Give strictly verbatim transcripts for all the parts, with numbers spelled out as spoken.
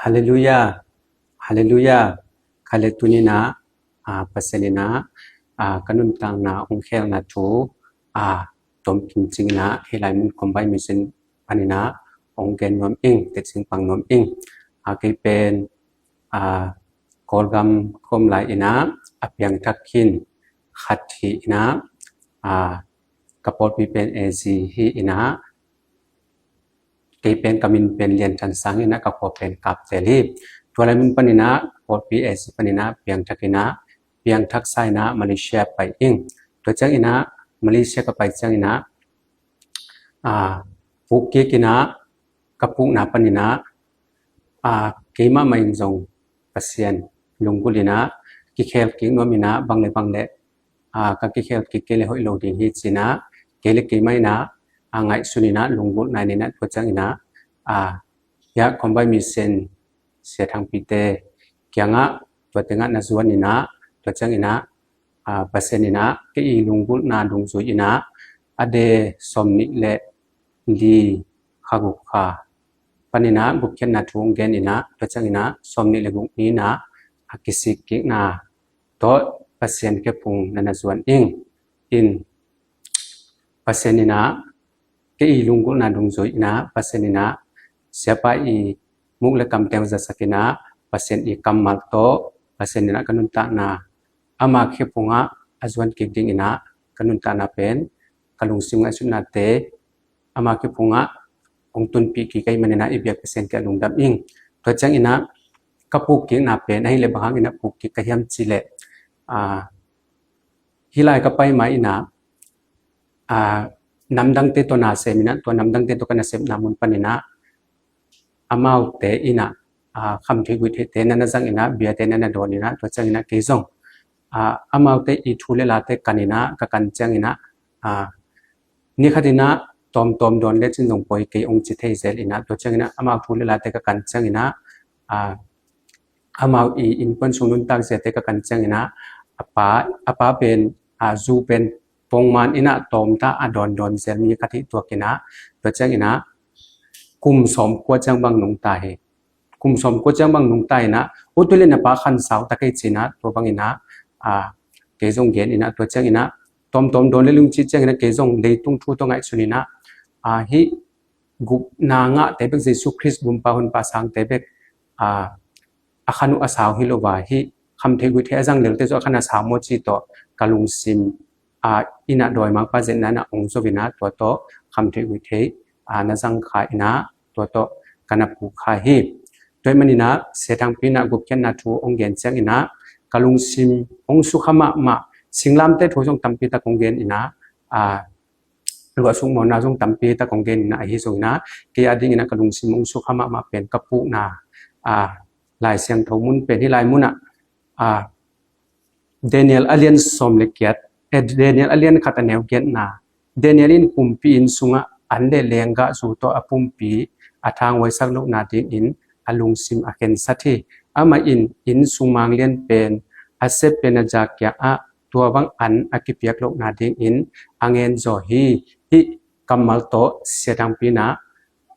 Halleluiah. Halleluiah. Kha le tuni-in ah, ah, Pasian in ah, ah, ka nuntakna hong khelna thu, ah, tawm kim cingin ah, hih lai mun Kawlgam Mission panin ah hong gen nuam ing, teci pang nuam ing. Ah, kei pen, ah, Kawlgam ka om lai-in ah, a piangthak khin khat hi-in ah, ah, ka pawlpi pen A Z hi-in ah, kei pen ka min pen Lian Than Sang hi-in ah, ka khua pen Kaptel hi. Tua lai mun panin ah, pawlpi A Z panin ah piangthak in ah, piangthak sa-in ah Malaysia pai ing. Tua ciangin ah, Malaysia ka pai ciangin ah, ah, puk kik in ah, ka pukna panin ah, ah, keimah mah in zong Pasian lunggulh in ah, kikhel kik nuam in ah, bang le bang le, ah, ka kikhel kik kei le hoih lo ding hi ci-in ah, kei le keimah in ah, ah, ngaihsun in ah, lunggulh nai-in ah, tua ciangin ah, ah, hiah Kawlgam Mission Sia Thang Pi te kiangah, tua tengah na zuan in ah, tua ciangin ah, ah, Pasian in ah, kei i lunggulhna dungzui in ah, a de sawm nih le li, kha guk kha panin ah gupkhiatna thu hong gen in ah, tua ciangin ah sawm nih le guk ni-in ah, a kisik kikna tawh Pasian khephung na na zuan ing. In Pasian in ah, kei i lunggulhna dungzui in ah, Pasian in ah, siapa i muk le kamteng zasak in ah, Pasian i kammal tawh, Pasian in ah ka nuntakna ama khephung ah a zuan kik ding in ah, ka nuntakna pen, ka lungsim ngaihsutnate ama khephung ah hong tunpih kik ahih manin ah, i biak Pasian kiang lungdam ing. Tua ciangin ah, ka puk kikna pen, ahih leh bang hangin ah puk kik ka hiam cih leh, ah, hih lai ka pai ma-in ah, ah, namdangte tawh na sem in ah, tua namdangte tawh ka nasepna mun panin ah, amaute in ah, ah, khamtheih guihtheihte na na zang in ah, biate na na dawn in ah, tua ciangin ah kei zong, ah, amaute i thu le late kan in ah, ka kan ciangin ah, ah, ni khat in ah, tawmtawm dawn lecin zong poi kei, hong ci thei zel in ah, tua ciangin ah, amau thu le late ka kan ciangin ah, ah, amau i innkuan sung nuntak ziate ka kan ciangin ah, a pa, a pa pen, ah, zu pen pongman in ah tawmta a dawndawn zel mi khat hi tuak in ah, tua ciangin ah, kum sawmkua ciang bang nungta hi. Kum sawmkua ciang bang nungta in ah, u tu le na pa khansau ta kei ci-in ah, tua bangin ah, ah, kei zong gen in ah, tua ciangin ah, tawmtawm dawn le lungci ciangin ah, kei zong leitung thu tawh ngaihsun in ah, ah, hih gupna ngahte bek, Jesu Khrist gumpa honpa sangte bek, ah, a khan uh a sau hi lo a, hih khamtheih guihtheih a zang lelte zong a khan a sau maw ci tawh, ka lungsim, ah, in ah dawimangpa zetna in ah hong zo in ah, tua tawh khamtheih guihtheih, ah, na zang kha in ah, tua tawh ka na puk kha hi. Tua ahih manin ah, Sia Thang Pi in ah gupkhiatna thu hong gen ciangin ah, ka lungsim hong sukha mahmah, singlamteh thu zong tampi tak hong gen in ah, ah, luahsuk mawhna zong tampi tak hong gen in ah, ahi zongin ah, kei a dingin ah ka lungsim hong sukha mahmah pen ka pukna, ah, Lai Siangtho mun pen, hih lai mun ah, ah, Daniel a lian sawm le giat, eh, Daniel a lian khat a neu giatna, Daniel in pumpi inn sungah an le lenggah zu tawh a pumpi a thanghuaisak lohna dingin a lungsim a khensat hi. Amah in inn sung manglian pen a sep pen a za kiangah tua bang an a kipiak lohna dingin a ngen zaw hi. Hih kammal tawh Sia Thang Pi in ah,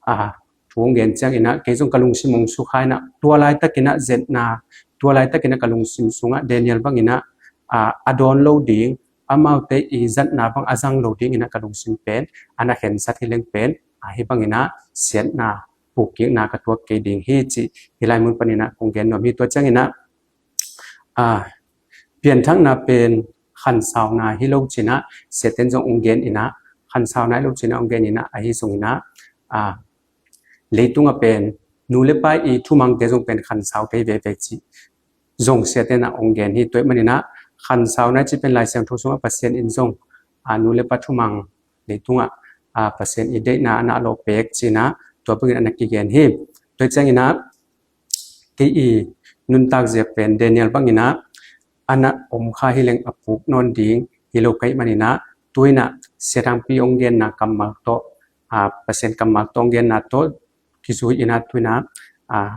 ah, thu hong gen ciangin ah, kei zong ka lungsim hong sukha in ah, tua laitakin ah zetna, tua laitakin ah ka lungsim sungah Daniel bangin ah, ah, a dawn lo ding, amaute i zatna bang a zang lo dingin ah ka lungsim pen a na khensat hi leng pen, ah, hih bangin ah siatna, pukkikna ka tuak kei ding hi cih hih lai mun panin ah kong gen nuam hi. Tua ciangin ah, ah, pianthakna pen khansauna hi lo ci-in ah, siate'n zong hong gen in ah, khansauna hi lo ci-in ah hong gen in ah, ahi zongin ah, ah, leitungah pen nu le pa i thumangte zong pen khansaute hi veve cih zong siate'n ah hong gen hi. Tua ahih manin ah, khansauna cih pen Lai Siangtho sungah Pasian in zong, ah, nu le pa thumang leitungah, ah, Pasian i deihna a na lawh pek ci-in ah, tua bangin a na kigen hi. Tua ciangin ah, kei i nuntak zia pen Daniel bangin ah, a na om kha hi leng a puk nawn ding hi lo ka hih manin ah, tu-in ah Sia Thang Pi hong genna kammal tawh, ah, Pasian kammal tawh hong genna tawh kizui in ah, tu-in ah, ah,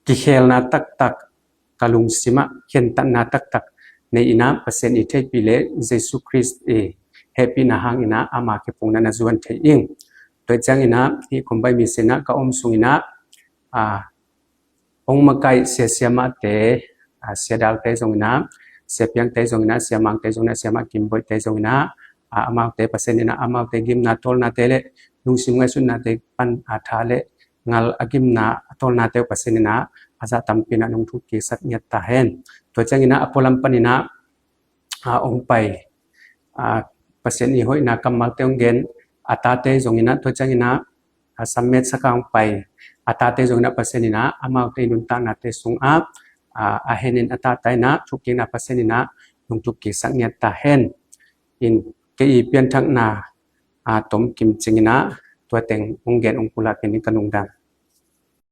kikhelna taktak, ka lungsim ah khentatna taktak nei in ah, Pasian i theihpih le Jesu Khrist i hehpihna hangin ah ama kiphung na na zuan thei ing. Tua ciangin ah, hih Kawlgam Mission ah ka om sungin ah, a, hong makaih sia siamahte, a, sia Dalte zongin ah, sia Piangte zongin ah, sia Mangte zongin ah, sia Mah Kim Boihte zongin ah, a, amaute Pasian in ah, amaute gimna tawlnate le lungsim ngaihsutnate pan a tha le ngal a gimna a tawlnate uh Pasian in ah, a zah tampi in ah nong thuk kiksak ngiat ta hen. Tua ciangin ah a pualam panin ah, a, hong pai, a, Pasian i hoihna kammalte hong gen a tate zongin ah, tua ciangin ah, a, Sammet Saka hong pai a tate zongin ah Pasian in ah, amaute i nuntaknate sungah, a, a henin a tahta in ah thukkikna Pasian in ah nong thuk kiksak ngiat ta hen. In kei i pianthakna, a, tom kim cingin ah tua teng hong gen hong pulak in ka nungdam.